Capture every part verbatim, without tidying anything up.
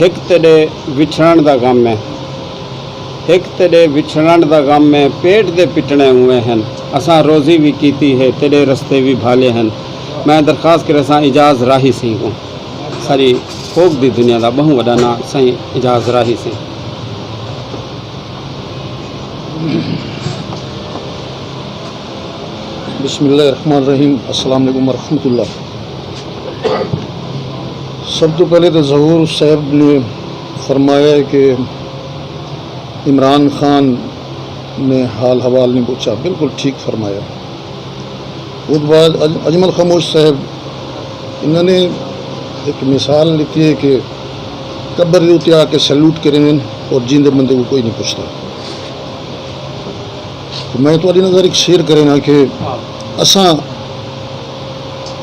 ہک تیݙے وچھڑݨ دا غم ہے، ہک تیݙے وچھڑݨ دا غم ہے، پیٹ دے پٹݨے ہوئے ہن، اساں روزی وی کیتی ہے، تیݙے رستے وی بھالے ہن۔ میں درخواست کریساں اعجاز راہی سئیں کوں، ساری فوک دی دنیا دا ٻہوں وݙا ناں سئیں اعجاز راہی سئیں۔ بسم اللہ الرحمن الرحیم۔ السلام علیکم ورحمۃ اللہ۔ سب تو پہلے تو ظہور صاحب نے فرمایا ہے کہ عمران خان نے حال حوال نہیں پوچھا، بالکل ٹھیک فرمایا۔ اس بعد اج- اجمل خاموش صاحب انہوں نے ایک مثال لیتی ہے کہ قبر کے اتنے آ کے سیلوٹ کریں اور جیندے بندے کو کوئی نہیں پوچھتا۔ تو میں تہاݙی نظر ایک شعر کرے نا کہ اساں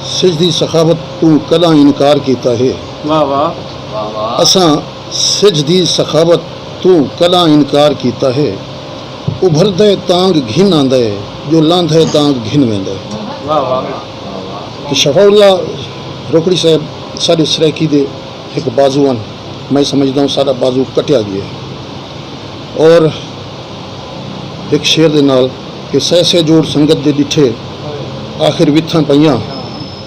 سجھ دی سخاوت توں کݙاں انکار کیتا ہے۔ واہ واہ۔ اساں سجھ دی سخاوت توں کݙاں انکار کیتا ہے۔ ابھردے تانگ گھن آندا ہے، جو لاندھے تانگ گھن ویندا ہے۔ واہ واہ۔ تو شفاء اللہ روکڑی صاحب ساݙے سرائیکی دے ہک بازو ہن، میں سمجھدا ہوں ساݙا بازو کٹیا ڳیا ہے۔ اور ہک شعر دے نال کہ سہ سہ جوڑ سنگت دے ݙٹھے، آخر وتھاں پئیاں،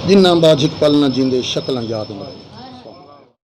جنہاں بعد ہک پل نہ جیندے شکلاں یاد نہ آئیاں۔